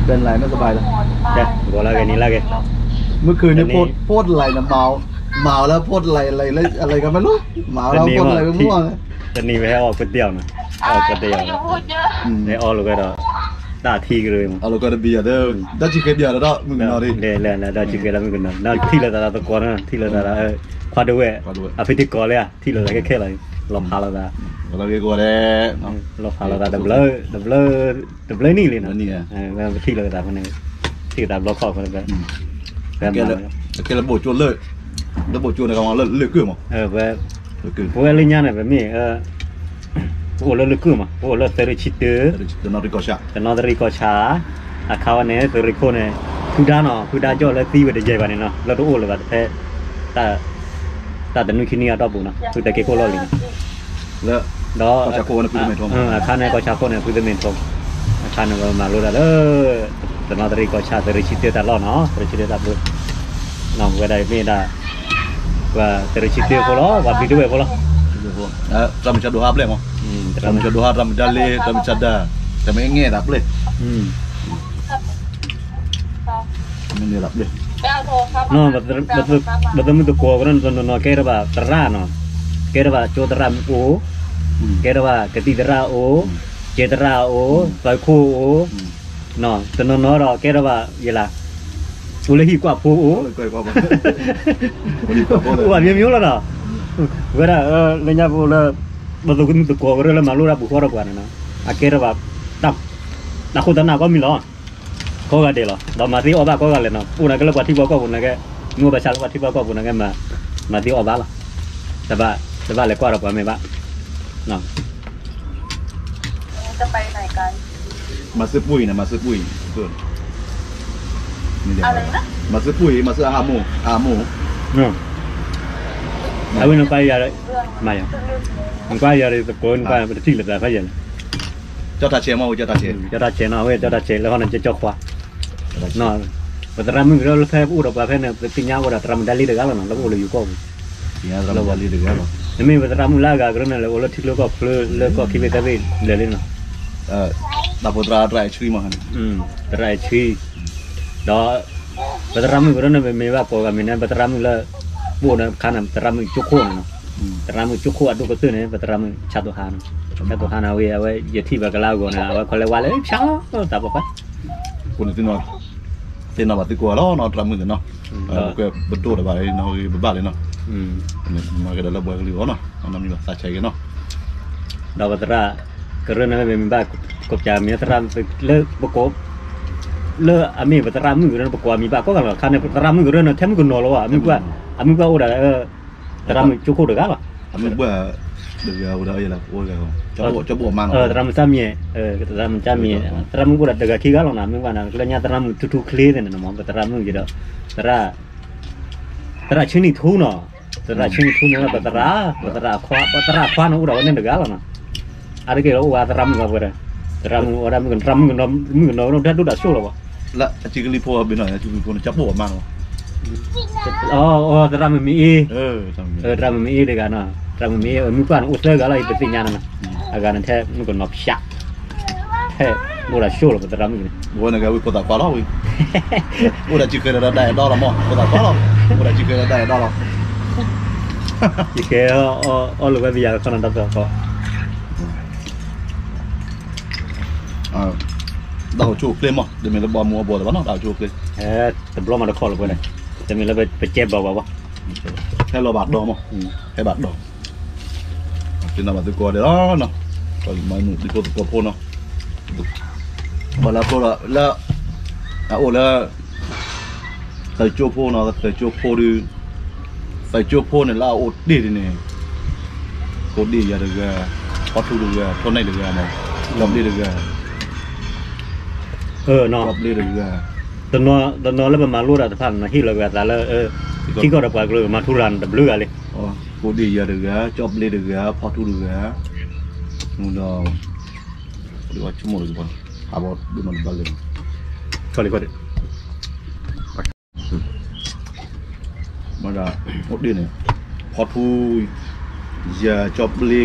เป็นไรไม่สบายเหรอ ဂီၤလၢအဂ့ၤ နံၤလၢအဂ့ၤ เมื่อคืนนี้โพสต์ โพสต์อะไรนะ เมา เมาแล้วโพสต์อะไร อะไร อะไรก็ไม่รู้ เมาแล้วโพสต์อะไรมั่ว တနံၤဝဲဟဲအီၣ်ကွဲၢ်တၢ်နီၤ အီၣ်ကွဲၢ်တၢ်နီၤ ဟဲအီၣ်လီၤဝဲဒီး တၢ်ထံကရၢ အီၣ်လီၤကဒီးဘံယၤဒီး ဒီးဆံဃဲဘံယၤဒီး မုၢ်ကနီၤဒ် လဲၤလဲၤလဲၤ ဒီးဆံဃဲလၢမုၢ်ကနီၤ ဒီးထံၣ်လိာ်သးဒီးသကိးနီၤ ထံၣ်လိာ်သးဒီး ခွါဒိဝဲၢ် အဖံတံၢ်ကီးလၢ ထံၣ်လိာ်သးခဲခဲလီၤ လီၤဖးလိာ်သး လီၤဖးလိာ်သးတဘျီ တဘျီ တဘျီနံၣ်လံနီၤ ထံၣ်လိာ်သးဖဲန့ၣ် ထံၣ်သးဘျီခီၣ်ဖဲ ကဲလၢဘိၣ်ကၠိလၢ လၢဘိၣ်ကၠိန့ၣ် ကမၤလၢလၢကုၢ်မး ပဝဲလၢညါန့ၣ် ပမ့ၢ် ပအိၣ်လၢလၢကုၢ်မး ပအိၣ်လၢသုးရ့ၣ်ဆံတၢ တနီသရံၣ်ကီၢ်ဆၣ် အခါဝဲန့ၣ် သုးရ့ၣ်ခိၣ်န့ၣ် ဖုဒါနီၤ ဖုဒါကၠီၣ်လၢသံဝဲတယဲၢ်ဘၣ်န့ၣ်နီၤ လၢတအိၣ်လၢၤဘၣ်တဖဲ တၢ်တနွံခံနွံအတီၢ်ပူၤနီၤ ဖုတက့ၤခိၣ်လီၢ်လံၤနီၤ ဒီး အခါန့ၣ်ကီၢ်ဆၣ်ခိၣ်န့ၣ် ဖုတမ့ၢ်ထိ အခါန့ၣ်ပမၤလိတၢ်လၢ တနီသရံၣ်ကီၢ်ဆၣ် သုးရ့ၣ်ဆံတၢတၢ်လီၢ်နီၤ သုးရ့ၣ်ဆံတၢတၢ်ပူၤ နီၤ ပဝဲဒၣ်မ့ၢ်ဒၣ် ပှၤသုးရ့ၣ်ဆံတၢဖိလီၤ ပှၤဘျံးဒိဝဲၢ်ဖိလီၤ တရၤမုၢ်ဆါဒိဟါပျဲၢ်မး တရၤမုၢ်ဆါဒိဟါ တရၤမုၢ်ဒါလ့ တရၤမုၢ်ဆါဒါ တမ့ၢ်ငဲၢ်ဒၣ်ပျဲၢ် မ့ၢ်န့ၣ်ဒၣ်ပျဲၢ် ပသုးမုၢ်သကိးကရၢန့ၣ် တနီၤနီၤကဲထီၣ်ဘၣ်သရၣ်နီၤ ကဲထီၣ်ဘၣ်ကၠိသရၣ်မုၣ်အိၣ် ကဲထီၣ်ဘၣ်ကသံၣ်သရၣ်အိၣ် ကဲသရၣ်အိၣ် သုးခိၣ်အိၣ် တနီၤနီၤဒီးကဲထီၣ်ဘၣ်ယဲလၢ အိၣ်လၢဟံၣ်ကွၢ်ဖိအိၣ် အိၣ်ဘၣ်မျိုးမျိုးလီၤနီၤ ဝဲဒၣ် လၢညါပအိၣ်လၢ ပသုးမုၢ်သကိးကရၢလၢမၤလိတၢ်ပူၤဃီဒီးပှၤန့ၣ်နီၤ အကဲထီၣ်ဘၣ် တၢ်ခိၣ်တၢ်နၢ်ကီၢ်မံၤလီၤ ကိးဂၤဒဲးလီၤ ဒီးမၤသ့အီၣ်ဘၣ်ကိးဂၤလဲၣ်နီၤ အိၣ်နာ်က့လၢပှၤထံပှၤကီၢ်ပူၤနာ်က့ မ့ၢ်အိၣ်ဘၣ်ဆၣ်လၢပှၤထံပှၤကီၢ်ပူၤနာ်က့ မၤသ့အီၣ်ဘၣ်လီၤ တဘၣ်လဲၤကွၢ်ဒီးပှၤမ့ၢ်ဘၣ် မၤစ့ပှ့ၤန့ၣ် မၤစ့ပှ့ၤ မၤစ့ပှ့ၤ မၤစ့အဟးမိၢ် အဟးမိၢ် အဝဲနကွၢ်ယၤ မၤယၤ နကွၢ်ယၤတကိး နကွၢ်ပတထံၣ်လိာ်သးဖဲယၤန့ၣ် ကၠီၣ်တၢ်ဆဲးမ့ၢ်ဝဲ ကၠီၣ်တၢ်ဆဲး ကၠီၣ်တၢ်ဆဲးနီၤ အဝဲကၠီၣ်တၢ်ဆဲးလၢဟီန့ၣ် ကၠီၣ်ခွါ ပသရၣ်မုၣ်ကရၢလၢဖဲပအိၣ်ဒီးပှၤဖဲန့ၣ် ပသ့ၣ်ညါဝဲဒၣ်သရၣ်မုၣ်ဒါလ့တဂၤလီၤနီၤ လၢပအိၣ်လၢယိၤကီၢ်ပူၤ နမ့ၢ်ပသရၣ်မုၣ်လၢအဂၤကရၢန့ၣ် လဲၤအိၣ်လၢထံချၢကီၢ်ချၢ လၢကီၢ်ခံဘ့ၣ်သၢဘ့ၣ်လဲၤလံနီၤ တၢ်ဖိသရၣ်သရၣ်အဲၣ်ဆှံမး သရၣ်အဲၣ်ဆှံ ဒီး ပသရၣ်မုၣ်ကရၢန့ၣ် ပမ့ၢ်ဘၣ်ကိးဂၤမံၤန့ၣ် ပသရၣ်မုၣ်လၢ ပအိၣ်န့ၣ်ခါန့ၣ် ပသရၣ်မုၣ်ကၠိခိၣ်န့ၣ်နီၤ သရၣ်မုၣ်ကၠိခိၣ်အဒိၣ်ကတၢၢ်န့ၣ် ပသရၣ်မုၣ်ဆါတိဟါနီၤ ဆါတိဟါန့ၣ် အဝဲ အဝဲယထံၣ်ဘၣ်ကလါအဂီၢ်န့ၣ် အဝဲခီလဲၤဝါလဲၤဆါလီၤတၢ်ပှၤပှၤ အဃိန့ၣ် သ့ၣ်နီၣ်ဘၣ်သ့ၣ်ကိးဂၤလီၤနီၤ သရၣ်မုၣ်သ့ၣ်နီၤ ပကပဒိၣ်တဘၣ် နီၣ်ဂံၢ်ပဘၣ်လံနီၤ မၤကဒီးလၢပှၤကလုာ်အဂီၢ်နီၤ နီၢ်မံၤဘၣ်သးဆါက့ၤနီၤ ဒီးပသရၣ်ကရၢန့ၣ် မ့မ့ၢ်ဘၣ် ကိးပၠးမ့ၢ်သရၣ်လၢပကိး လၢအမ့ၢ်ပသရၣ်မုၣ်ကရၢန့ၣ် ပကိးအမံၤဘၣ်ကိးဂၤလီၤ ခါန့ၣ် ပသရၣ်မုၣ်ကရၢန့ၣ် ထဲမုၣ်ကနီၤလီၤဘၣ် အမုၣ်ပှၢ် အမုၣ်ပှၢ်အိၣ်ဒၣ် သရၣ်မုၣ်ကၠိခိၣ်တဂၤလီၤ အမုၣ်ပှၢ် တဂၤဝဲဒၣ် ကၠီဘိၣ်မါနီၤ သရၣ်မုၣ်တၢ်မံၤ သရၣ်မုၣ်ကၠိတဂၤခံဂၤလီၤနီၤ မ့ၢ်ဘၣ်န့ၣ် လၢညါသရၣ်မုၣ်ထူထူချ့သ့ၣ်န့ၣ်မ့ၢ် ပသရၣ်မုၣ်ကဒီး သရၣ် သရၣ်ဆ့နံၣ်ထူနီၤ သရၣ်ဆ့နံၣ်ထူန့ၣ် ပသရၣ် ပသရၣ်ခွါ ပသရၣ်ခွါန့ၣ်အိၣ်ဒၣ်ဝဲန့ၣ်တဂၤလီၤနီၤ အါတက့ၢ်လၢအိၣ်ဝဲသရၣ်မုၣ်လီၤပှဲၤဒီး သရၣ်မုၣ်အိၣ်ဝဲဒၣ်မုၣ်ကနီၤ မုၣ်ကနီၤဒၣ်ဒိၣ်ဒၣ်ဆိၣ်လီၤဘၣ် လၢအစုကလံၤဖိဘ့ၣ်နီၤ အစုကလံၤဖိန့ၣ် ကၠီဘိၣ်မါနီၤ သရၣ်မုၣ်မ့ၢ်အ့ သရၣ်မုၣ်မ့ၢ်အ့တဂၤနီၤ သရၣ်မုၣ်မ့ၢ်အ့ မုၣ်ပှၢ်န့ၣ် အိၣ်သၢဂၤလီၤ ယပသ့ၣ်ညါန့ၣ်နီၤ အဂၤန့ၣ်ထဲမုၣ်ကနီၤဖျး ထဲအိၣ်ဒၣ်ဆိၣ်လီၤ ပသရၣ်မုၣ်န့ၣ် ဝဲန့ၣ်ကဲဝံဖိသၣ်ခွါလီၤဝံ အိၣ်ဒၣ်စုကဲဒီးဒၣ်အဲၣ်ဒီလီၤမး ဖိသၣ်ခွါလီၤ အိၣ်ဒၣ်စုကဲဒီးဒၣ်အဲၣ်ဒီလီၤ ယကဲ အီၣ်လိာ်ဝဲပယၤခီနီၤ တၢ်သၢခီ တၢ်အိၣ်ဆူၣ်အိၣ်ချ့မး တမ့ၢ်လၢဘီမူအဘီလၢၤဘၣ်နီၤ တၢ်အိၣ်ဆူၣ်အိၣ်ချ့ တဘျီမးတခီလၢၤပှဲၤဒီး တမ့ၢ်လၢပကဲဘၣ်ဘၣ်ဘၣ် ဟဲလီၤဘၣ်ဒီမး ဟဲဘၣ်ဒီ သ့ၣ်နီၣ်ဘၣ်သကိးဒဲးလီၤနီၤ ပမၤမုာ်ဒ်ဖိသကိးဖိနီၤ ဘၣ်လၢဖိဒီးလၢ အအိၣ်လၢ သုးကၠိဖိနီၤ သုးကၠိဖိဒုး သုးကၠိဖိန့ၣ် လၢအအိၣ်တ့ၢ်ဒ်န့ၣ် ကိးဒ့ၣ်ယၤတဂၤ ဖီထူတဂၤ ထိၣ်နဲၣ်တဂၤနီၤ ကၠီဘျ့တဂၤ ကၠီဘျ့တဂၤ တနီၤလၢပမၤလိတၢ်တဖၣ်န့ၣ် ဟ့ၣ်လီၤက့ၤအသးလၢ ထံကီၢ်ဒီးပှၤကလုာ်မၤထူရၤန့ၣ် တဘျုးဂၤလံ ကိးဒ့ၣ်ယၤတဂၤ ကၠီဘျ့တဂၤ ဖီထူတဂၤ ဒီး ဆိကမိၣ်လၢ ဟးဘီဒိၣ်နီတဘျီလၢ ခီလံခီဒံး မ့ၢ်ဒၣ် အိၣ်ဒ့ၣ်န့ၣ် ဖီထူ ယၤကၠီ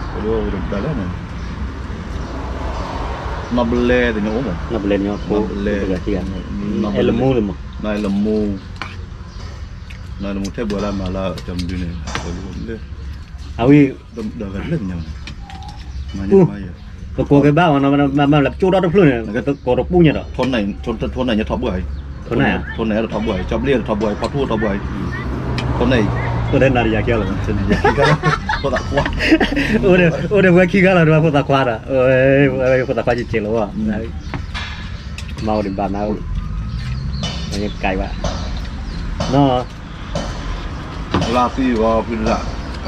ဘျ့ ဒ်ဝဲဒၣ်လၢန့ၣ် နီၢ်ဘလဲတညီအိၣ်မး, နီၢ်ဘလဲတညီဖိ, အဲၣ်လမူလၢမး, နီၢ်အဲၣ်လမူ, နီၢ်အဲၣ်လမူထဲဘၣ်လၢမၤလၢကမဒုန့ၣ်, အဝဲ, သကိးက့ၤဘၣ်မးနီၤ, မၤလၢပကၠိဒီတဖျၢၣ်န့ၣ်, သကိးတပူၤညါဒီး, ထိၣ်နၢ်, ထိၣ်နၢ်ညါထီၣ်ဘှၢ်အံၤ, ထိၣ်နၢ်, ထိၣ်နၢ်ထီၣ်ဘှၢ်အံၤ, ကၠီဘျ့ထီၣ်ဘှၢ်အံၤ, ဖီထူထီၣ်ဘှၢ်အံၤ, ထိၣ်နၢ်အံၤ, အိၣ်ထဲနၤတယၤကဲလီၤ, အိၣ်ထဲဝဲခံဂၤလီၤ ဒ်ဝဲဖိသၣ်ခွါဒီး, ဖိသၣ်ခွါက့ၤက့ၤလီၤ, မၤအိၣ်ဒံးဘၣ်နၤ, ကဲဘၣ်, နီၤ လါသံဂီၤဖုဒၣ်, လါ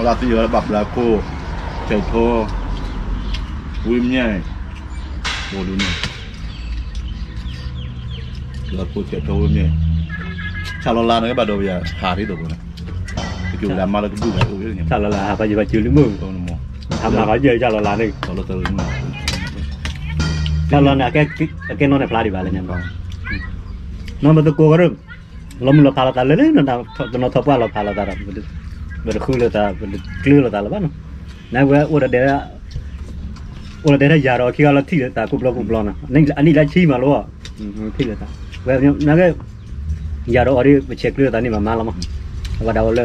သံဂီၤလၢဘၣ်ပျၢၤခိၣ်, ဆဲးထိ, ဝံၤမ့ၢ်, ဘိဒ်န့ၣ်, ပျၢၤခိၣ်ဆဲးထိဝံၤမ့ၢ်, ဆၣ်လီၤလါန့ၣ်ကဘၣ်ဒီးယဟးဒ်သိးဘိန့ၣ်, ကၠူၤဒၣ်မါလၢကဘုၣ်ဂၤအိၣ်, ဆၣ်လီၤလါဟးဖးယံၤဖးစုလံမုၢ်, ဟးမၤဃီယဲၢ်ဆၣ်လီၤလါန့ၣ်, ဆၣ်လီၤန့ၣ်, အကဲနီၢ်န့ၣ်ဖျါဒံးဘၣ်လၢညါ, နီၢ်ပသကိးကရၢ လီၤမုၢ်လီၤဖးလိာ်သးလၢလၢ, တနီၤထီၣ်ပှၢ်လီၤဖးလိာ်သးဒီး, ပတဃုလိာ်သး, ပတကျၢၤလိာ်သးလၢၤဘၣ်နီၤ, နဝဲအိၣ်ဒီးဒဲး, အိၣ်ဒီးဒဲးတၢ်ယၤဒီးခံဂၤလီၤထံၣ်လိာ်သးကိးဘျီကိးဘျီနီၤ, အနံၣ်လၢဆံမးလီၤ, ထံၣ်လိာ်သး, ဝဲနကဲ, ယၤဒီးအီၤဒ်ပဆဲးကျၢၤလိာ်သးန့ၣ်မးမးလီၤမး, အဝဲဒၣ်အိၣ်လၢ,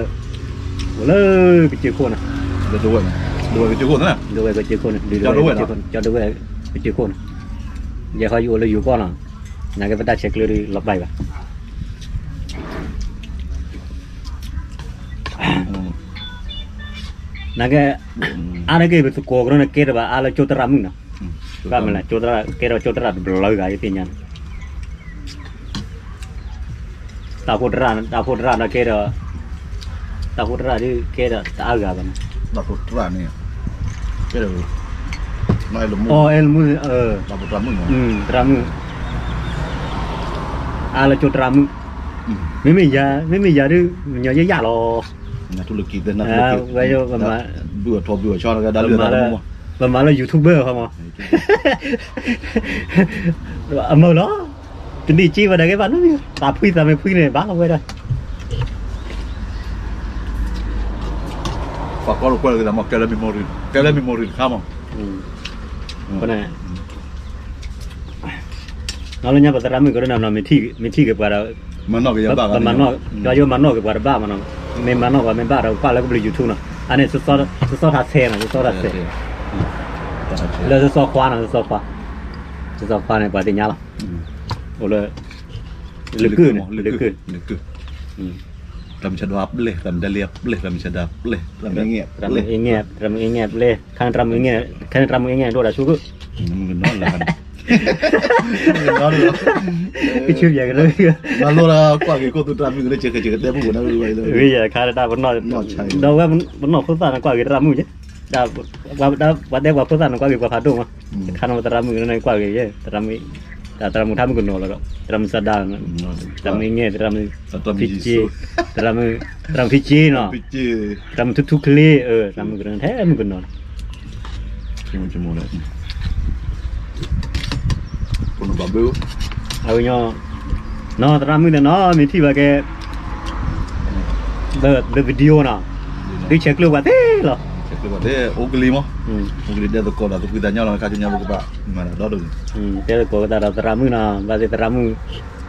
အိၣ်လၢကစၢၢ်ခိၣ်နီၤ, ဒဝဲၢ်ကစၢၢ်ခိၣ်န့ၣ်, ဒဝဲၢ်ကစၢၢ်ခိၣ်န့ၣ်, ဒဝဲၢ်ကစၢၢ်ခိၣ်န့ၣ်, ယဲဃီယအိၣ်လၢယိၤကီၢ်နီၤ, နကဲပတၢ်ဆဲးကျၢၤဒ်လီၤပျၢ်ဘၣ် နကဲ, အါတက့ၢ်ပသကိးကရၢန့ၣ်ကဲထီၣ်ဘၣ်အါလၢကၠိသရၣ်မုၣ်နီၤ, ဘၣ်မနုၤလဲၣ်, ကဲထီၣ်ကၠိသရၣ်တဘျုးဂၤယသ့ၣ်ညါန့ၣ်, တၢ်ဖိတရၣ်, တၢ်ဖိတရၣ်န့ၣ်ကဲဒီး, တၢ်ဖိတရၣ်ဒ်ကဲဒီးတအါဂၤဘၣ်န့ၣ်, တၢ်ဖိတရၣ်န့ၣ်, ကဲဒီး, အီၤအဲၣ်လမူ, သရၣ်မုၣ်, အါလၢကၠိသရၣ်မုၣ်, မ့မ့ၢ်ယၤ, မ့မ့ၢ်ယၤဒ်, ညီယဲယၤလီၤ, ဝဲယိ, ပမၤလၢ YouTuber ဃီမး, အမုာ်လီၤ, တနံၣ်က့ဝဲဒၣ်ကဲဘၣ်နီၤ, သးဖှံသးမ့ၢ်ဖှံန့ၣ် ဘၣ်လီၤဝဲဒၣ် ပှၤကီၢ်တကွဲၢ်လၢကဲလၢ memory, ကဲလၢ memory တခါမး, နီၢ်လၢညါပသရၣ်မုၣ်ကရၢန့ၣ် မ့ၢ်ထံၣ်က့ၤပှၤဒီး, မၤနီၣ်က့ၤယဘၣ်, ယမၤနီၣ်က့ၤပှၤတဘၣ်မးနီၤ, မ့ၢ်မၤနီၣ်ပှၤမ့ၢ်ဘၣ်ဒီးကွၢ်လၢကဘျုး YouTube နီၤ, အန့ၣ် စီၤစီထးဆဲးနီၤ, စီၤစီထးဆဲး, လၢစီၤစီခွါနီၤ, စီၤစီခွါ, စီၤစီခွါန့ၣ် ပှၤသ့ၣ်ညါလီၤ, အိၣ်လၢ, လၢကုၢ်န့ၣ်, လၢကုၢ်, တၢ်မုၢ်ဆါဒၣ်ပျဲၢ်, တၢ်မုၢ်ဒၣ်လံပျဲၢ်, တၢ်မုၢ်ဆါဒၣ်ပျဲၢ်, တၢ်မုၢ်အ့ၣ်, တၢ်မုၢ်အ့ၣ်ပျဲၢ်, ခါန့ၣ်တၢ်မုၢ်အ့ၣ်, ခါန့ၣ်တၢ်မုၢ်အ့ၣ်ဒိၣ်ဒၣ်ဆူၣ်, ကဆူၣ်ယၤကရၢ, မၤလိတၢ်ကွၢ်က့ၤခိၣ်သူတၢ်မုၢ်ကရၢ, ဝံၤယခါတၢ်ပနီၣ်, ဒီးဝဲပနီၣ်ဖိသၣ်န့ၣ်ကွၢ်က့ၤသရၣ်မုၣ်က့, ပှၤတဲပှၤဖိသၣ်န့ၣ်ကွၢ်က့ၤပှၤဖးဒိၣ်မး, တခါန့ၣ်သရၣ်မုၣ်ကရၢန့ၣ်ကွၢ်က့ၤယဲ, သရၣ်မုၣ်, တၢ်သရၣ်မုၣ်တၢ်မုၢ်ကနီၤလီၤဒီး သရၣ်မုၣ်စၢ်ဒၣ်, သရၣ်မုၣ်အ့ၣ်, သရၣ်မုၣ်ဖံက့, သရၣ်မုၣ်, သရၣ်မုၣ်ဖံက့နီၤ, သရၣ်မုၣ်ထူထူချ့, သရၣ်မုၣ်ကရၢန့ၣ်ထဲမုၢ်ကနီၤလီၤ, အဝဲညီ, နီၢ်သရၣ်မုၣ်န့ၣ်နီၤ မ့ၢ်ထံၣ်ဘၣ်ကဲ, ဒီး video နီၤ, ဒ်ဆဲးကျၢၤပှၤသ့လီၤ, အိၣ်ကလံၤမး, အိၣ်ကလံၤတဲသကိးဒီးသကွံာ်သးညီလီၤ, ခါဆူညါပကဘၣ်မၤတၢ်ဒီတဂ့ၤ, တဲသကိးသးဒီးသရၣ်မုၣ်နီၤ, ဘၣ်သ့ၣ်သရၣ်မုၣ်,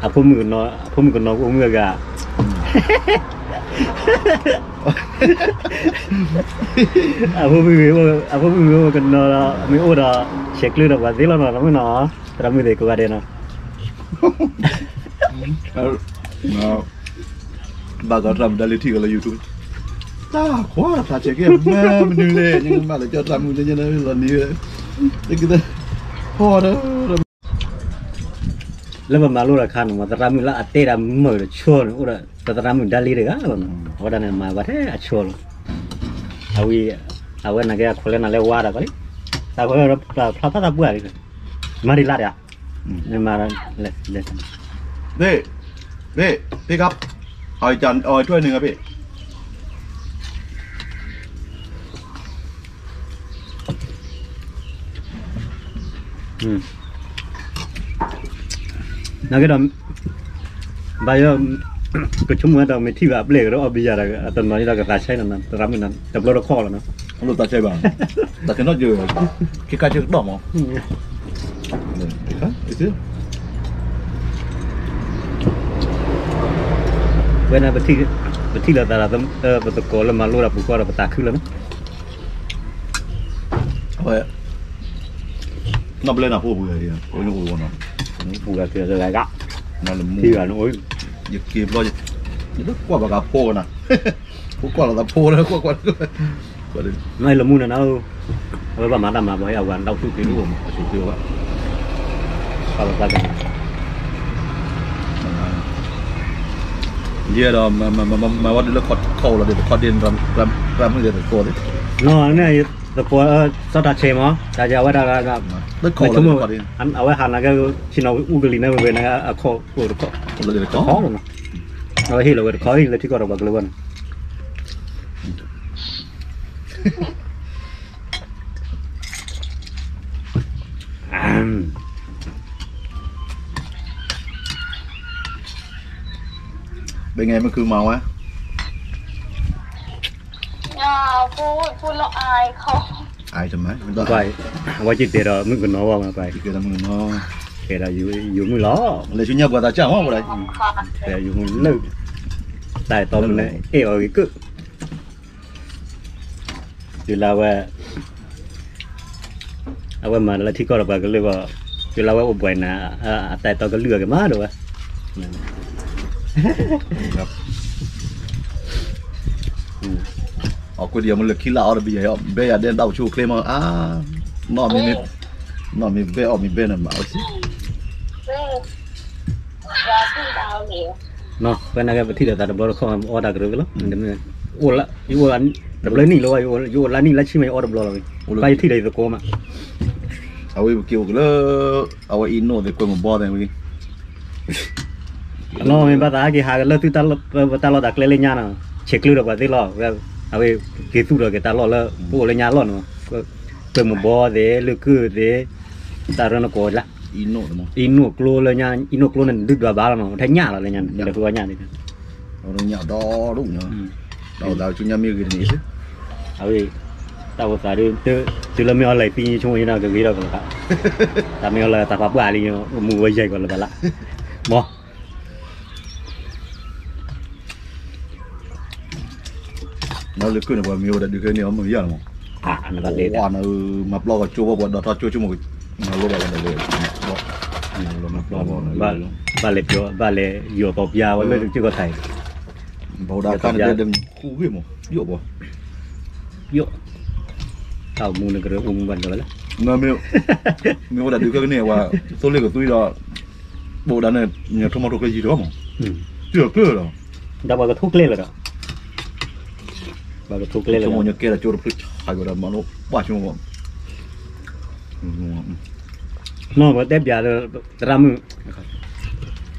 အဖိမုၣ်ကနီၤ, အဖိမုၣ်ကအိၣ်မုၣ်အဂၤ အဖိမုၣ်မ့ၢ်အိၣ်ကနီၤဒီး မ့ၢ်အိၣ်ဒီး ဆဲးကျၢၤဒီးပှၤသ့လီၤနီၤ သရၣ်မုၣ်နီၤ, သရၣ်မုၣ်သ့ၣ်ကိးဂၤဒဲးနီၤ, ဘၣ်သးသရၣ်မုၣ်ဒၣ်လၢထံၣ်ကလၢ YouTube, တၢ်ခွါတၢ်ဆဲးကဲ မ့ၢ်မနုၤလဲၣ် ယကမၣ်လၢကၠီသရၣ်မုၣ်လၢညါလၢလီၤနံၤဝဲ, တက့ၢ်, ဟီဒီး လၢပမၤလိတၢ်ခါန့ၣ်မး သရၣ်မုၣ်လၢအတဲတၢ်မုာ်တဆိန့ၣ် အိၣ်ဒီးသရၣ်မုၣ်ဒၣ်လံတဂၤလီၤနီၤ, အဝဲဒၣ်န့ၣ် မၤဝဲထဲအဆိလီၤ, အဝဲ, အဝဲနာ်က့အခိးလၢနၤလၢဝါတၢ်ကီလံ, တၢ်ဖျါဖျါသးပှၢ်လံ, မၤဒ်လၢတဂၤ, မ့ၢ်မၤ, ဘ့ၣ်, ဘ့ၣ်, ဖ့ကပ်, အီၣ်ထွဲနုာ်ဂၤဘ့ၣ် နာ်က့ဒီး, ဘၣ်ယိၣ်, ကဆိကမိၣ်ဝဲဒီးမ့ၢ်ထံၣ်ဘၣ်အပျဲၢ်ကဒီးအီၣ်ဘံယၤဒီး အတနီၤအံၤဒီးကသးဆဲးနီၤ သရၣ်မုၣ်နီၤ တဘျီတခီၣ်လီၤနီၤ, အလိၣ်သးဆဲးဘၣ်, တၢ်ကနီၣ်ကၢ, ခ့ခါဆၢကတီၢ်မး, ဝဲန့ၣ် ပထံၣ်လိာ်သးဒီး ပသကိးလၢမၤလိတၢ်ပူၤဃီဒီး ပသးခုလီၤန့ၣ်, အဝဲ နီၢ်ဘျဲနၤဖိပူၤ, ပူၤဂၤက့ၤဂၤဂၤ, ထံဂၤန့ၣ်အိၣ်, ယက့ၤဘျီ, ယတကွၢ်ဘၣ်ကဖိကနၤ, ဖိကွၢ်လိာ်သးဖိလၢကွၢ်ကွၢ်, နလၢမူနၤနၤ, အဝဲဘၣ်မၤတၢ်မၤဘၣ် ဟဲအဝဲနတၢ်အိၣ်ဆူၣ်က့ၤအိၣ်မး အဆူၣ်က့ၤအိၣ်ဘၣ်, ပၢ်ပၢ်က ယဲဒီး မၤဝဲဒ်လၢခီအိၣ်လီၤဒ် တခီဒ့ၣ် တၢ်မုၣ်သကိးသ့ၣ်, နီၢ်န့ၣ် သကိး စီၤတၢ်ဆဲးမး တၢ်ယၤဝဲဒၣ်, အဝဲဟးနၤကဲ ဆ့ၣ်နီၤအူကလံၤန့ၣ် ဝဲန့ၣ်အခီအိၣ်တခီ, တခီလီၤမး, အဝဲဟ့ၣ်လီၤဝဲတခီလၢထံကီၢ်ဒီးပှၤကလုာ်ဘၣ်န့ၣ် เป็นไงเมื่อคืนเมาไหม ไอทำไม အဝဲက့ၤတဲဒီးမုၣ်ကနီၤဝဲမးပှၤ, တဲဒီးမုၣ်ကနီၤ, တဲဒီးယိၤမုၣ်လီၤ, လဲၤဆူညါပှၤသးစၢ်မးပှၤဒီး, တဲယိၤမုၣ်လၢ, တၢ်အဲၣ်တီမုၣ်န့ၣ် အဲၣ်အီၤဂ့ၤကၢၢ်, တုၤလၢဝဲ အဝဲမၤတၢ်လၢထံကီၢ်ဒီးပှၤကလုာ်ဘၣ်, တုၤလၢဝဲအိၣ်ဘှံးနၤ, အတၢ်အဲၣ်တီကလုာ်အကမၤဒိၣ်ဝဲ အကွၢ်ဒံးအမ့ၢ်လၢခံလၢအီၤတဘ့ၣ်ယၤ, ဘဲယၤဒဲဒၣ်အိၣ်ဆူၣ်အိၣ်ချ့မး, အါ, နီၢ်မ့ၢ်ဘဲအီၣ်မ့ၢ်ဘဲန့ၣ်မၤဝဲစ့ၢ်, နီၢ်ပဝဲန့ၣ်ကဲပထံၣ်လိာ်သးတဘျီတခီၣ်အီၣ်တၢ်ကရၢကရိလီၤ, တဘျုးနံၣ်လၢၤဘၣ်, ယအိၣ်လါနံၣ်လၢဆံမး ယအီၣ်တဘျီလီၤ, ဘၣ်ယထံၣ်ဒီးယသကိးမး, အဝဲပက့ၤအိၣ်က့ၤလၢ, အဝဲအံၤနိၣ်သ့ၣ်ကွဲမုာ်ဘီသ့ၣ်ဝံၤ နီၢ်မ့ၢ်ဘၣ်သးက့ၤဟးက့ၤလၢသုတၢ်လီၢ်တၢ်ကျဲလၢညါနီၤ, ဆဲးကျၢဒီးပှၤသ့ၣ်လီၤ, အဝဲက့ၤသူၣ်ထီၣ်က့ၤတၢ်လီၢ်လၢပအိၣ်လၢညါလီၢ်နီၤ, ကွဲမုာ်ဘီသ့ၣ် လုၢ်ကုၢ်သ့ၣ်, တၢ်ရၢနကိးလၢ, အံၤနိၣ်ကျိလၢညါ, အံၤနိၣ်ကျိန့ၣ်ဒုးဒွးဘၣ်လီၤနီၤ, ထဲညၣ်လီၤလၢညါန့ၣ်, ညၣ်ဒီဒူၣ်, တၢ်အိၣ်သးဆူညါမ့ၢ်ဂ့ၤတန့ၢ်, အဝဲ, တၢ်အိၣ်သးဒ်, တုၤလၢမ့ၢ်အီၤလဲၤသံဆိကမိၣ်ယနီၤကဂ့ၤထီၣ်ကလီၤ, တၢ်မ့ၢ်အီၤလၢတၢ်ဖးပှၢ်လံ, မူဝဲယဲၢ်ကီးလၢၤဘၣ်လၢ, မ့ၢ် နလၢကုၢ်န့ၣ် ပှၤမ့ၢ်ဝဲဒၣ်ဒုးခဲန့ၣ် အီၣ်မ့ၢ်ယၤလီၤမး, မၤပျီကီၢ်ကၠိဘၣ်ပှၤဒီးထီကၠိဆိကမိၣ်, မၤလိဘၣ်ဝဲဒၣ်လၢ, မၤပျီ, ဘၣ်လဲၤပျီ ဘၣ်လဲၤယီၤသီပျါဝဲလၢကၠိကီၢ်သးအံၤ, ဘၣ်ဝဲဒၣ်အခါန့ၣ် ဃူဂ့ၢ်မး, ယိၣ်ပှၤ, ယိၣ်, တၢ်အိၣ်မူန့ၣ်ကရၢအိၣ်မူဘၣ်ဒီးဝဲလၢ, မ့ၢ်ဝဲဒၣ်ဒုးခဲကန့ၣ် ပှၤသိလ့ၣ်ကသွံဒီး, ဘၣ်ဝဲဒၣ်န့ၣ် ညထိမီထိကျဲယံၤတဂီၢ်မး, တုၤအကျၢၢ်လီၤ, ဒီးပှၤကထိကျဲလၢာ်ဒီး ပှၤကထိကျဲလၢာ်, ဆိကမိၣ်ညါကဲဒီးကၠိတဖျၢၣ်ဆါကဒီးမၤလိဘၣ်ဆိကမိၣ်, နီၢ်ပတဲပျးလၢ, သရၣ်မုၣ်,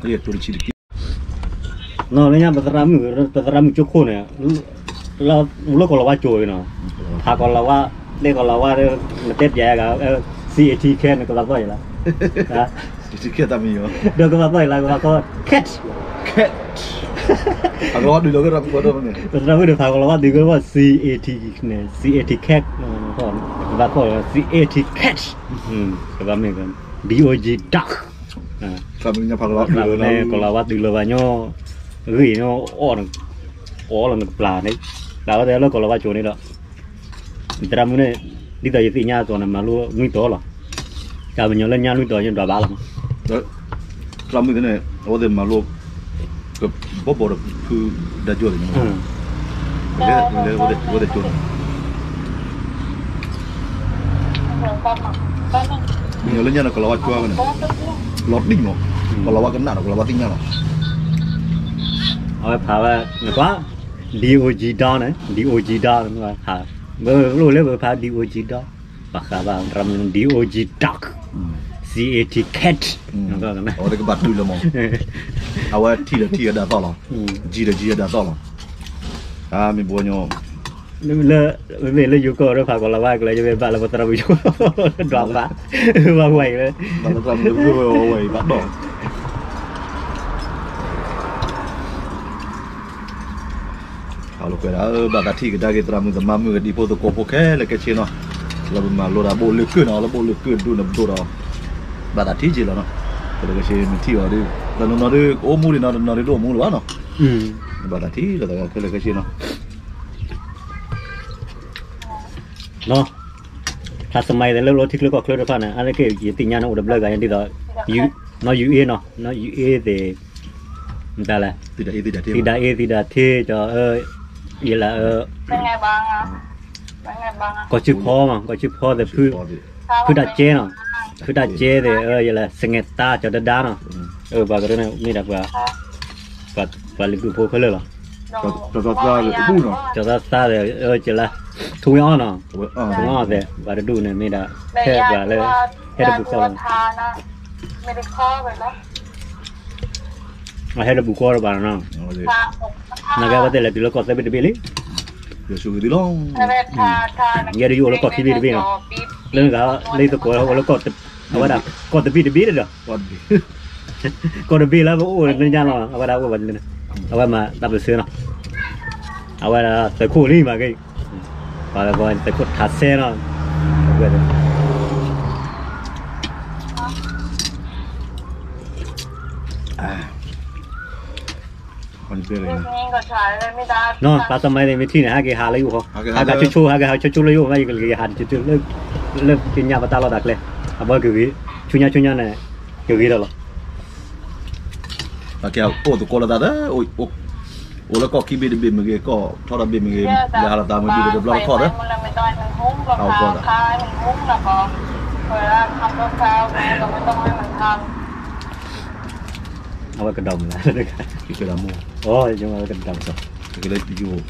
က့ၤတိၤတဆံတက့ၢ်, နီၢ်လၢညါ ပသရၣ်မုၣ်ကၠိခိၣ်န့ၣ်, လၢကီၢ်လီၤဝါကၠိအံၤနီၤ, ဖးကီၢ်လီၤဝါ, လၢကီၢ်လီၤဝါဒီး, နတဲပျးယၤဂၤ, C A T cat န့ၣ် ကဘၣ်သီၣ်ယၤလီၤ, C A T cat တၢ်မံၤ, ဒီးကဘၣ်သီၣ်ယၤလီၤ ကဘၣ်သီၣ် cat, cat, ဖးကီၢ်လီၤဝါဒုးလီၤကဒီး, ပသရၣ်မုၣ်ဒီးဖးကီၢ်လီၤဝါဒုးကဒီး C A T, C A T cat, ကဘၣ်သီၣ် C A T cat, ကဘၣ်မ့ၢ် D O G dog, ကီၢ်လီၤဝါဒုးလီၤဘၣ်ညီ, ဂ့ၢ်ညီ, အီၣ်လီၤနကပျၢ်န့ၣ်, တၢ်ဝဲတဲလၢကီၢ်လီၤဝါကၠိန့ၣ်ဒီး, သရၣ်မုၣ်န့ၣ်, ဒ်သိးယသ့ၣ်ညါအသိးန့ၣ် မၤလိနွံတီၤလီၤ, တၢ်ပညီလၢညါနွံတီၤယဒွးဘၣ်လီၤ, သရၣ်မုၣ်န့ၣ် အဝဲသ့ၣ်မၤလိ, ကဘီဘီဒီးဖုဒါကၠိန့ၣ်, လၢဝဲသ့ၣ်ကၠိန့ၣ် မ့ၢ်လၢညါန့ၣ် ကီၢ်လီၤဝါကၠိဝဲန့ၣ်, လီၤတံၢ်မး, ကီၢ်လီၤဝါကနၣ်ဒီး ကီၢ်လီၤဝါသ့ၣ်ညါလီၤ, အဝဲဖးဝဲ, နကွၢ်, D O G dog န့ၣ်, D O G dog န့ၣ်, ဘၣ်လိၣ်လၢပဖး D O G dog, ဘၣ်ဃးဘၣ် သရၣ်မုၣ် D O G dog, C A T cat, အဝဲကဘၣ်တုၤလၢမး, အဝဲထံၣ်ဒီးထံၣ်ဝဲဒၣ်သီၣ်လီၤ, ကံဒီးကံဝဲဒၣ်သီၣ်လီၤ, မ့ၢ်ဘှီညီ လၢ, မ့မ့ၢ်လၢယိၤကီၢ်ဒီးဖးကီၢ်လီၤဝါကျဲ ယမ့ၢ်ဘၣ်လၢပသရၣ်မုၣ်ကၠိ, ဒွးဘၣ်, ဘၣ်ဝဲအံၤလၢ, ဘၣ်လၢသရၣ်မုၣ်ကၠိဝဲအံၤဘၣ်ဒီး, အလီၤကွဲးဒၣ်, ဘၣ်သးထံၣ်ကဒါက့ၤသရၣ်မုၣ်သမါမုၣ်ကဒံဖိသကိးဖိခဲလၢာ်ခဲဆ့နီၤ, လၢပမၤလိဒၣ်ဘိၣ်လၢကုၢ်နီၤ, လၢဘိၣ်လၢကုၢ်ဒိၣ်န့ၣ်ပဒိၣ်ဒီး, ဘၣ်သးထံၣ်က့ၤလီၤနီၤ ခဲလၢာ်ခဲဆ့မ့ၢ်ထံၣ်အီၤဒီး တနီၤနီၤဒီး ကအိၣ်မူဒံးနီၤ တနီၤနီၤဒီးတအိၣ်မူလၢၤဘၣ်နီၤ. ဘၣ်သးထံၣ်လိာ်သးခဲလၢာ်ခဲဆ့နီၤ. နီၤ, ခါစမါသ့ၣ်လၢလီၤထံချၢကီၢ်ချၢတဖၣ်န့ၣ် အါတက့ၢ်ယသ့ၣ်ညါန့ၣ်အိၣ်တဘျီဂၤဒ်သိး နီၤ ယူၤအ့နီၤ နီၤ ယူၤအ့သ့ၣ် မတၤလဲၣ် သံဒၤအ့ သံဒၤထ့ ကၠီ ယလၢ ကီၢ်ဆူဖီမး ကီၢ်ဆူဖီသ့ၣ် ဖုတၢ်ကဲနီၤ ဖုတၢ်ကဲသ့ၣ် ယလၢ စငဲၤတၢ် ကၠီၤတဒါနီၤ ပှၤကရၢန့ၣ်မ့ၢ်ဒၣ် ပှၤလံၤဘျုးဖိခဲလၢာ်လီၤ. ကၠီၤသးသးသ့ၣ် ကလၢ ထူဝ့အီၣ်နီၤ ထူဝ့အီၣ်သ့ၣ် ပှၤတဒူၣ်န့ၣ်မ့ၢ်ဒၣ် ဟဲပှၤလၢ ဟဲတပူၤဃီလီၤ ဟဲတပူၤဃီတဘၣ်နီၤ နာ်က့အဝဲသ့ၣ်လဲၤတုၤလၢကီၢ်သၢဘ့ၣ်တဘ့ၣ်လံ ယဲဒၣ်ယအိၣ်လၢကီၢ်ခံဘ့ၣ်တဘ့ၣ်နီၤ လၢနဂၤလၢယသကိးအိၣ်လၢကီၢ် အဝဲဒၣ် ကီၢ်တဘ့ၣ်တဘ့ၣ်ဒီး ကီၢ်တဘ့ၣ်လၢပအိၣ်လၢညါလီၤ အဝဲဒၣ်အိၣ်ဘၣ် အဝဲမၤတၢ်ပၢၢ်ဆၢနီၤ အဝဲဒၣ်သုးခိၣ်လံမးက့ ပှၤသုးခိၣ်ထးဆဲနီၤ နီၤ ပှၤသးမါသ့ၣ်မ့ၢ်ထံၣ်န့ၣ် ဟဲက့ၤဟးလၢယအိၣ်ဃီ ဟဲက့ၤဟးဆိဆိ ဟဲက့ၤဟးဆိဆိလၢယအိၣ် မ့ၢ်ယကက့ၤဟးတက့ၢ်လၢ လၢကညးပတၢ်လီၢ်တၢ်ကျဲ အဘၣ်ကဂ့ၤ ဆူညါဆူညါန့ၣ် ကဂ့ၤဒီးလီၤ ပကအိၣ်သကိးလိာ်သးဒီး အိၣ်လၢကီၢ်ခံဘ့ၣ်တဘ့ၣ်မ့ၢ်ဂ့ၤ ကီၢ်ထီၣ်တဘ့ၣ်မ့ၢ်ဂ့ၤ လဲၤဟးလိာ်သးမ့ၢ်ဒ်တဘျီတခီၣ်ဒီး ဟးအိၣ်ဖီၣ်သး အဝဲကဒီးမုၢ်လၢ် ကလၢယိၤကီၢ်မ့ၢ်ကျိ ကီၢ်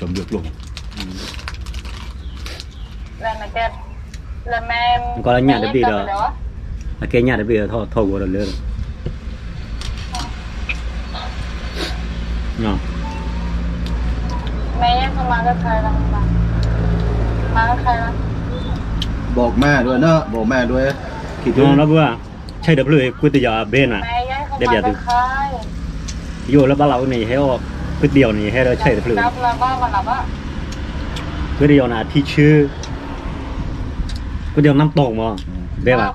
လၢညၣ်တဘ့ၣ်ဒီး အကဲညၣ်တဘ့ၣ်ဒီး ထီၣ်ထီၣ်ဂီၤဒီးလၢ บอกแม่ด้วยนะ บอกแม่ด้วย คิดถึง နီၢ်ဘု ဆဲးတဖျၢၣ် ကွ့တယီၤအဘဲနၤ တဲပျးသု ယအိၣ်လၢဘၣ်လးအိၣ်န့ၣ် ယဟဲအီၣ် ကွ့တယီၤန့ၣ် ယဟဲဒီးဆဲးတဖျၢၣ် ကွ့တယီၤန့ၣ် အထံဆၢ ကွ့တယီၤနၢ်တီၢ်မး ဘဲဘၣ်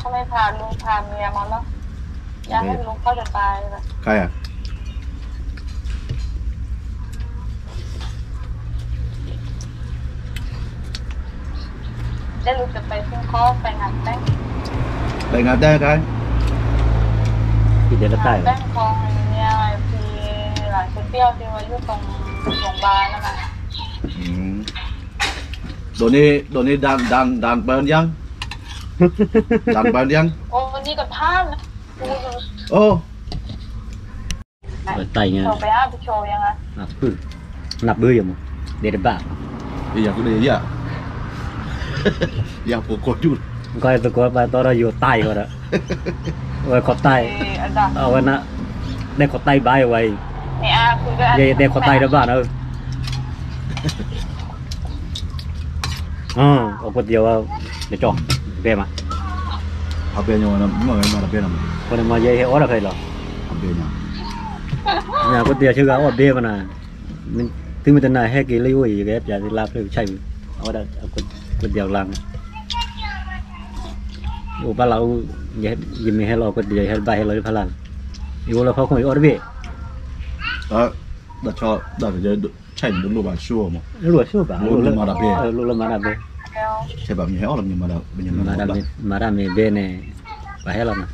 ใครอะ แล้วลูกจะไปขึ้นคอร์สไปงานแต่ง ไปงานแต่งใคร ที่เดลต้าเหรอ งานแต่งของเมียพี่หลานเปรี้ยวที่ว่าอยู่ตรงโรงพยาบาลนั่นน่ะ อืม โดนนี่ โดนนี่ดัน ดัน ดันไปยัง ดันไปยัง โอ้ นี่ก็พลาดนะ โอ้ တၢ်အံၤညါ နၢ်ပၢၢ်ယမး ဒဲတဘၣ် ယၤကဒဲယၤ ယၤဖိကိးဒူၣ် ကီၢ်သကိးပာ်တီဒီးယိၤတၢ်အံၤဝဲဒီး အဝဲခီၣ်တၢ် အဝဲန ဒဲခီၣ်တၢ်ဘၣ်ယဝဲအံၤ ယဲယတဲခီၣ်တၢ်တဘၣ်နီၤ အကွၢ်တယီၤဝဲ တကၠီ ဘဲမး အဘဲညီဝဲ မ့ၢ်ဝဲမးတဘဲနီၤ အဃိန့ၣ်မ့ၢ်ယဲဟဲအီၣ်တၢ်ဖဲအံၤလီၤ အဘဲညီ ကွၢ်တယီၤဆၢဂၤအီၣ်ဘဲမးနၤ သုမ့ၢ်တနာ်ဟဲက့ၤလၢယအိၣ်အံၤ ယကဟဲပျးသုလါဖျၢၣ်ကဆၣ်အံၤ အဝဲဒၣ် ကွၢ်တယီၤလါမး ယအိၣ်ဘၣ်လၢအူ ယမ့ၢ်ဟဲလီၤကွၢ်တယီၤ ယဟဲတဘၣ်ဟဲလီၤလၢဖးလၢ်န့ၣ် ယအိၣ်လၢဖီခိၣ်ယအီၣ်တဘ့ၣ် ဒီးဆီ ဒီး ဆဲးန့ၣ် တလိၣ်ဘၣ်ဆိမး လိၣ်ဆိဘၣ် လိၣ်လၢမၤတၢ်ဘဲ လိၣ်လၢမၤတၢ်ဘဲ ဆဲးဘၣ်မ့ၢ်ဟဲအီၣ်လီၤမ့ၢ်မၤတၢ် မၤတၢ်မ့ၢ်ဘဲန့ၣ် ပှၤဟဲလီၤမး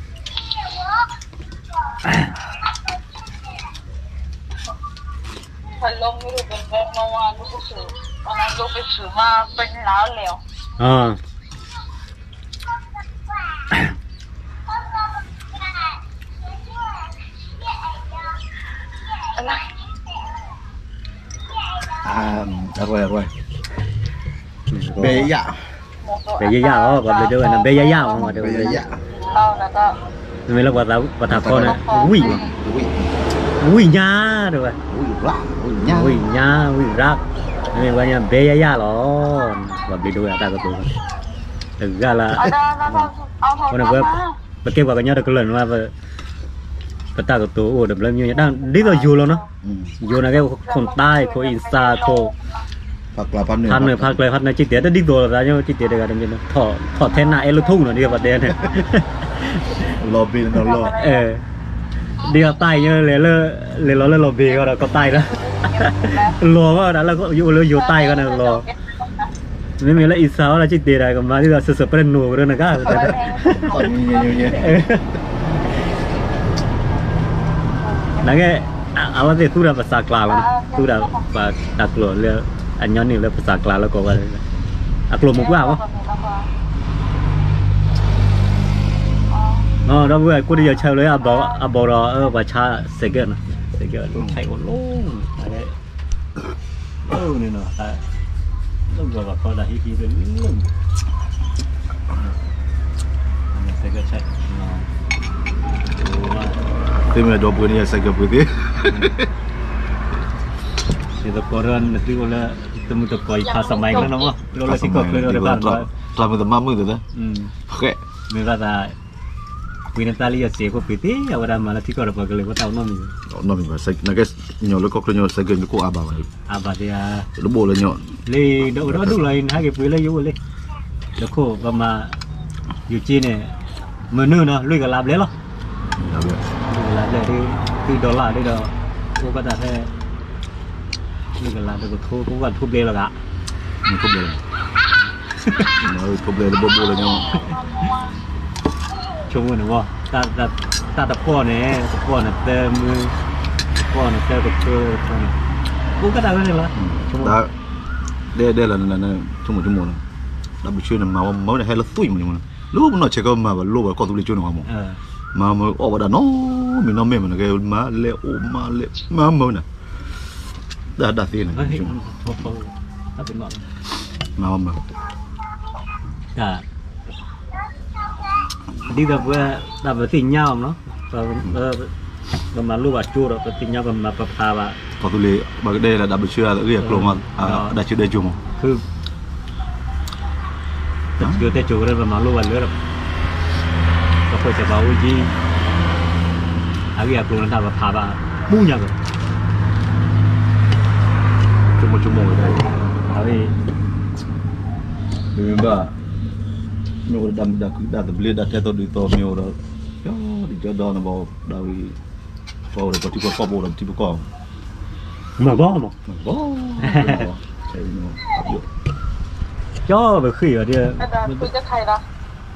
အရၢၢ် အရၢၢ် ဘဲယၣ် ဘဲယၣ်လီၤ ပှၤဘျုးဒိဝဲန့ၣ် ဘဲယၣ်ယၣ်လီၤ ဘဲယၣ်ယၣ် မ့မ့ၢ်လၢပှၤသးပှၤထးခီန့ၣ် ဝံၣ် ဝံၣ်ညါတဲဝဲ ဝံၣ်ညါ ဝံၣ်ရၣ် မ့မ့ၢ်ပှၤန့ၣ် ဘဲယၣ်ယၣ်လီၤ ပှၤဘျုးဒိဝဲအတၢ်ကတိၤ တဂၤလၢ အဃိန့ၣ် ပကဲပှၤကညီတကလုာ်န့ၣ် ပတၢ်ကတိၤအိၣ်တဘျီမ့ၢ် ဒ်သိးယိၤလီၤနီၤ ယိၤန့ၣ်ကဲ ခိၣ်တၢ် ခိၣ်အံစၢ် ခိၣ် ဖးနၢၤဖးကျဲ ဖးနၢၤ ကၠံၣ်တဲၤ တဒ်သိးလိာ်သးညီ ကၠံၣ်တဲၤတဂၤတမံၤ ထီၣ်ထဲနၢ်အဲၣ်လိာ်ထူၣ်နီၤ ဒ်ပှၤတဲန့ၣ် လီၤဘ့ၣ်နီၤလီၤ အဲ ဒ်အတၢ်အံၤ လဲၤလီၤလၢလီၤဘ့ၤဃီဒီး ကီတၢ်အံၤလီၤ, လီၤဝဲဒၣ်လၢယအိၣ်လၢယိၤတၢ်အံၤဃီန့ၣ်လီၤ, မ့မ့ၢ်လၢအံၤစၢ်ဝဲဒၣ် ကၠံၣ်တဲၤဒၣ် ကမၤဒ်သိးစၢၤစၢၤပှဲၤနိၣ်ကရၢနကါ နာ်က့ အဝဲသ့ၣ်သူတၢ်ပစးကျါလီၤ, သူတၢ်ပတၢ်ကျိာ်လၢ အညီနုၢ်လၢပစးကျါလၢကီၢ်ဝဲ, အကျိာ်မုၢ်ပှၢ်မး, ဒီပုၢ်ဝဲၢ် ကိးတယၢ်ဆၢလၢ အဘီဒီး ပှၤဆါစဲးကၢၣ်နီၤ, စဲးကၢၣ် အိၣ်လီၤ, န့ၣ်နီၤ, လၢဂီၤဘၣ်ခီဒၣ်ဟံးဟံးတလၢ သ့မ့ၢ်ဒီပုၢ်ဝဲၢ်န့ၣ် စဲးကၢၣ်ပှ့ၤသ့, ယသကိးဒီးနသုအိၣ်လၢ တမုၢ်တကိး ယဖးစမံၤလၢနီၤမး လၢလၢထံကီၢ်ချၢဒီးတဘၣ်နီၤ, ကျါမုၢ်သမါမုၢ်သ့လၢ, ဃဲ, မ့ၢ်ဘၣ်သး ပှ့ၤနတၢ်လၢယစဲးဖိပှ့ၤသ့ အဝဲဒၣ်မၤလၢထံကီၢ်ဒီးပှၤကလုာ်ဖိတၢ်အိၣ်နီတမံၤ, နီတမံၤဘၣ်, နကညီလၢကီၢ်ချၢညီ စဲးကၢၣ်မ့ၢ်ခိၣ်အါဘၣ်ဘၣ်, အါဘၣ်သ့ဧါ, တဘိလၢညီ, လံ ဒီးအိၣ်ဒီဒူၣ်လီၤအံၤ နဟဲက့ၤပှ့ၤလၢယအိၣ်လံ, တခိၣ်ပမၤ, ယက့န့ၣ်, မနုၤနီၤ လွံၢ်ကလးဘျဲၣ်လီၤ, လွံၢ်ကလးဘျဲၣ်ဒ်, သုဒီလၣ်ဒ်ဒီး, အိၣ်ဘၣ်တၢ်ဖဲ လွံၢ်ကလးတကထိ ကဘၣ်ထိဘျဲၣ်လီၤဂၤ, ထိဘျဲၣ်, ထိဘျဲၣ်တဘိဘိလၢညီ, ဆိကမိၣ်န့ၣ်မး, တၢ်တပီၢ်န့ၣ် တပီၢ်န့ၣ်သၢမုၢ်, တပီၢ်န့ၣ်သၢကထိန့ၣ်, အိၣ်ကတၢ်ဝဲန့ၣ်လီၤ, ဆိကမိၣ်, ဒဲဒဲလီၤ, ဆိကမိၣ်ဆိကမိၣ်လီၤ, တၢ်ဘုဆၢန့ၣ် မၤဝဲမၢန့ၣ် ဟဲလၢသွံၣ်မးန့ၣ်, လၢပနီၢ်ဆဲးကမၤဘၣ်လိၣ်ဘၣ်ကီၢ်သူလ့ၤကၠိန့ၣ်ဝဲမး, မၤမၢအီၣ်ဝဲဒၣ်နီတမံၤနီတမံၤမးန့ၣ် ကမၤလဲၤအိၣ်မၤလဲၤမၤမၢန့ၣ် တၢ်ဒၣ်သ့န့ၣ်, မၤဝဲမၢ, ဒ်သိးပဝဲ တၢ်ပသ့ၣ်ညါအီၤမးနီၤ, ပမၤလိဘၣ်ကၠိဒီး ပသ့ၣ်ညါပမၤပဖးဘၣ်, ကီၢ်သူလ့ၤ ပကတဲလၢ တၢ်ဘုဆၢအဂ့ၢ်အကျိၤမး, တၢ်ဆၢတဲကိမး, တၢ်ဆၢတဲကိဒီး ပမၤလိဘၣ်လၢ ပှၤဖိဆဲးပှၤအိၣ်ကံ အဂ့ၢ်အကျိၤန့ၣ် တၢ်ပဖးဘၣ် ပူညါက့ၤ, ဆိကမိၣ်ဆိကမိၣ်ဝဲဒၣ်, အဝဲ မ့ၢ်ဘၣ်, မ့ၢ်အိၣ်ဒီးဒၣ်မုာ်ဒၣ်ခုၣ် ဒၣ်သဘျ့ ဒၣ်ထဲသိးဒုးသိး မ့ၢ်အိၣ်ဒီး ဒ်ကၠီဒီနဘီဒၣ်ဝံၤ, ပှၤအိၣ်ဒီးပှၤထံပှၤကီၢ် ပအိၣ်ဒီးပထံပကီၢ်, မၤဘီမး, မၤဘီ, ကၠီပဃ့ၢ်ဘၣ်ဒ်,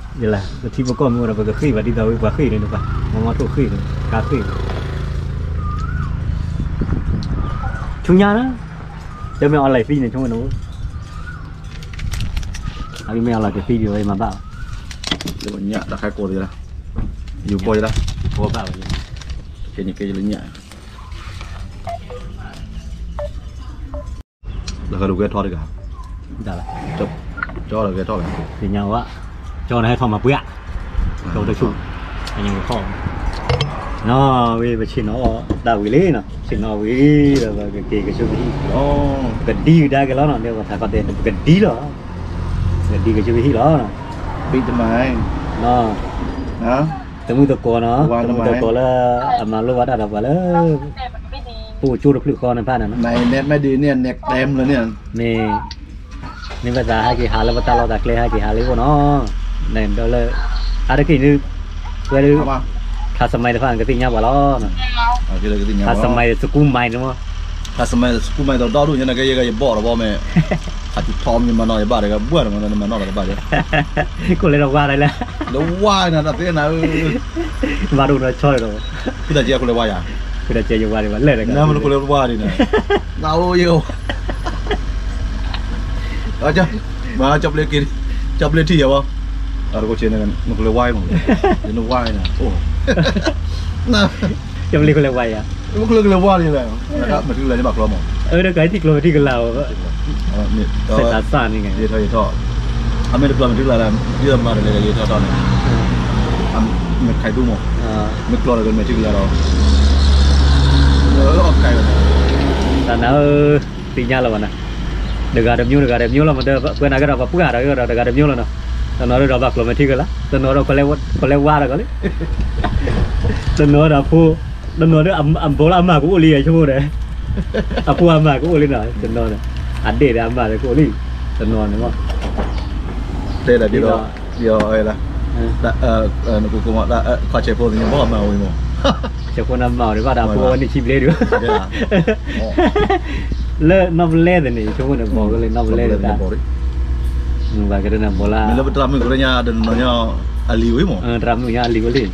ယဲလၢ ပထံပကီၢ်မ့ၢ်အိၣ်ဒီး ပကဃ့ၢ်ဘၣ်ဒ်သိးဝဲပှၤဃ့ၢ်န့ၣ်တပၤ, မ့ၢ်မ့ၢ်ထိၣ်ဃ့ၢ်န့ၣ် ကါဃ့ၢ်, ဆူညါလၢ တမ့ၢ်အီၤလဲၤသံန့ၣ် ဆိကမိၣ်န့ၣ်, အမ့ၢ်အီၤလဲၤတသံဒံးဝဲ မၤဘၣ်, လၢညၣ်တၢ်ခါကိးသ့လၢ, ယူၤဘီယဒၣ်, ဘီဘၣ်ဝဲ, ကဲန့ၣ်ကဲယလၢညၣ် လၢဂဲၤထီၣ်တဂၤ, ကၠီလၢဂဲၤထီၣ်လၢ, သ့ၣ်ညါဝဲ, ကၠီန့ၣ်ဟဲထီၣ်မၤပှဲၤ, ကၠီတဆူၣ်, အညါကထီၣ်, နီၢ်ဝံၤ ပဆ့ၣ်နီၤအီၣ်ဒၣ်ဝံၤလံနီၤ, ဆ့ၣ်နီၤဝံၤဒီး ပကက့ၤကဆိးကဟံၣ်, ကဒံကဒါက့ၤလီၤနီၤ, ဒ်ပထးခီတဲ ပကဒံလီၤ, ပကဒံကဆိးကဟံၣ်လီၤ, ဘံတမၤ, တမုၢ်သကိးနီၤ, တမုၢ်သကိးလၢ အမၤလိဘၣ်တၢ်ဒီးပှၤလၢ ပအိၣ်ကၠိတဖျၢၣ်ဃီန့ၣ်ဖၣ်န့ၣ်နီၤ, မ့ၢ် မ့ၢ်ဘၣ်သးဟဲက့ၤဟးလၢပတၢ်လီၢ်တၢ်ကျဲ ဟဲက့ၤဟးလၢအိၣ်နီၤ, ဒီးလၢ အါတက့ၢ်န့ၣ် ဝဲဒၣ် ခါစမံးတဖၣ်န့ၣ် ကသ့ၣ်ညါပှၤလီၤ, ခါစမံး စကူမံးန့ၣ်မး, ခါစမံး စကူမံး ဒီးဒီဒူၣ်ညါန့ၣ်က့ ယကယဘီၣ်ဒီးဘီမ့ၢ်, ခါစူထီမ့ၢ်မၤနီၣ်ယဘၣ်ဒီး ကဘှၣ်ဒီးမၤနီၣ်တကဘၣ်ဒီး, ခိၣ်လဲၤဒီးဝါဒၣ်လဲၣ်, လၢဝါနၤတၢ်သ့နၤဧၢ, ဘၣ်ဒိၣ်ဒီးဆီဒီး, ဖုတၢ်ကဲခိၣ်လဲၤဝါယၤ, ဖုတၢ်ကဲယဝါဒံးဘၣ်လဲၣ်, နမ့ၢ်ခိၣ်လဲၤဝါဒံးနၤ, နအိၣ်ယိ, မ့ၢ်ကၠီပျ့က့ၤ, ကၠီပျ့ထံၣ်ယၤဝဲ, အတကိးဆ့ၣ်န့ၣ် နခိၣ်လဲၤဝါမး, နဝါနၤ, ကၠီပျ့ခိၣ်လဲၤဝါယၤ, မ့ၢ်ခိၣ်လဲၤကလဲၤဝါလံလဲၣ်, မ့ၢ်ထံကလၤန့ၣ်ဘၣ်ကျီမး, အၢဒီးကထံကျီမ့ၢ်ထံကလၤ, စဲးတၢ်စၢ်န့ၣ်, ယထီၣ်ယထီၣ်, အမ့ၢ်တကျီမ့ၢ်ထံကလၤလၢ, ဒ်သိးမၤတလဲၤယထီၣ်ထီၣ်န့ၣ်, မ့ၢ်ခးဒူမး, မ့ၢ်ကျီဒီးမ့ၢ်ထံကလၤဒီး, အီၣ်ကဲ, တၢ်နၤဧၢ, သ့ၣ်ညါလီၤဘၣ်နၤ, တဂၤတမျိုး တဂၤတမျိုးလီၤ, မ့ၢ်တပှဲၤနၤကဒီး ပှၤပှၢ်ဒီးကဒီး တဂၤတမျိုးလီၤနီၤ, တနီၤဒီးဘၣ်ကျီမ့ၢ်ထံကလၤ, တနီၤဒီး ခိၣ်လဲၤဝါဒီးကီးလံ, တနီၤဒီးအဖိ, တနီၤဒီးအဘီလၢအမၢ်ကအိၣ်လံ ဆိကမိၣ်ဒီး, အဖိအမၢ်ကအိၣ်လံနီၤ, တနီၤဒီး, အဒဲၣ်ဒီးအမၢ်ဒီးကအိၣ်လံ, တနီၤန့ၣ်မး, တဲဒၣ်ဒ်သိး, ဒ်သိး, နကိကိမး, ခီၣ်ဆဲးဖိသ့ၣ်ညါဘီအမၢ်ဝံၤမး ဆိကမိၣ်နမၤအီၤဒံးဘၣ်ဒီး အဖိအဝဲန့ၣ်ခံဘျဲဒံး လၢနီၢ်ပလဲသ့ၣ်န့ၣ် ဆိကမိၣ်န့ၣ်ဘီကလၢနီၢ်ပလဲသ့ၣ်တၢ် ဘၣ်ကဒၣ်နဘီလၢ မ့ၢ်လၢပသရၣ်မုၣ်ကရၢညါဒီးနနီၤညါ အလံၤဝဲမး သရၣ်မုၣ်ညါအလံၤဝဲလံ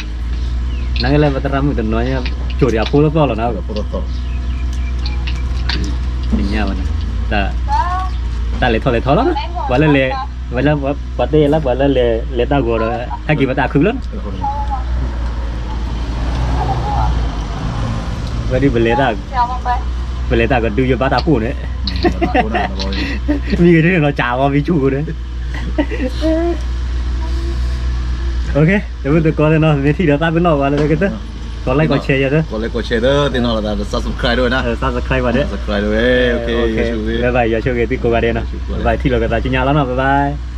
နာ်က့လၢပသရၣ်မုၣ်တနီၤညါ ကၠိာ်ဒံးအဖိလၢသီလီၤနၤ သ့ၣ်ညါဘၣ်န့ၣ် တၢ်လဲၤထီၣ်လဲၤထီလီၤ ပှၤလၢလဲၤ ဝဲလၢပှၤတဲလၢပှၤလၢလဲၤလဲၤတၢ်ဂီၤဒီး ဟဲက့ၤပတၢ်ခုလီၤ ဝဲဒ်ပလဲၤတၢ် ပလဲၤတၢ်ကဒုးယဘၣ်တၢ်ကိၢ်န့ၣ် မံဂ့ၤဒ်န့ၣ်နီၤ ကးဝီမံဆူၣ်ကိၢ်န့ၣ် တမုၢ်တကိးသ့ၣ်နီၤ မ့ၢ်ထံၣ်ဒီးသးပ့ၤနီၣ်ဝဲလၢကတၢၢ် ကိးlikeကိးshareယၤတၢ် ကိးlikeကိးshareတၢ် သ့ၣ်နီၣ်လီၤသး subscribe တဝဲဒၣ် subscribe ဝဲဒၣ် subscribe တဝဲ ဘၣ်ဘၣ် ယွၤဆိၣ်ဂ့ၤသုကိးဂၤဒဲးနီၤ ဘၣ်ဘၣ် ထံၣ်လိာ်က့ၤသးဆူညါလီၤနီၤ ဘၣ်ဘၣ်